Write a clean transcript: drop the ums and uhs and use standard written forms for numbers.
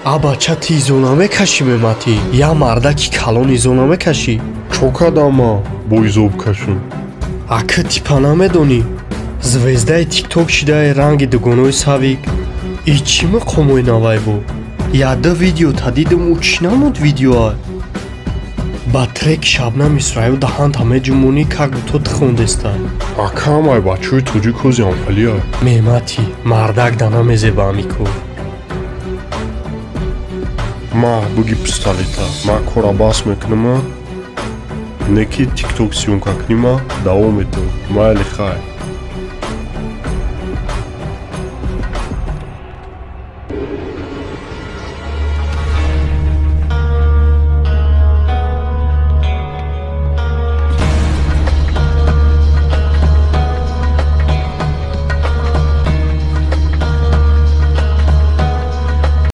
А бача, ти изо намекашӣ, мемати я мардаки калон изо намекашӣ. Чо кардам ман бо изо бикашам? Ака, типа намедонӣ, звездаи Тикток шидаи, ранги дугонои савик. И чӣ мақомои навай бу? Яда видео та дидам, ӯ чӣ намуд видеоа? Ба трек Шабнами Сурайё даҳанта меҷумонӣ, как будто ту хондеста. Ака, ҳамаи бачаҳои тоҷик ҳози ҳамхалия. Меҳмати, мардак да намезеба амико. Ма буги пистолета, ма кора бас мекунама, не ки Тикток съёмка кунима, давом метавон. Майли, хай.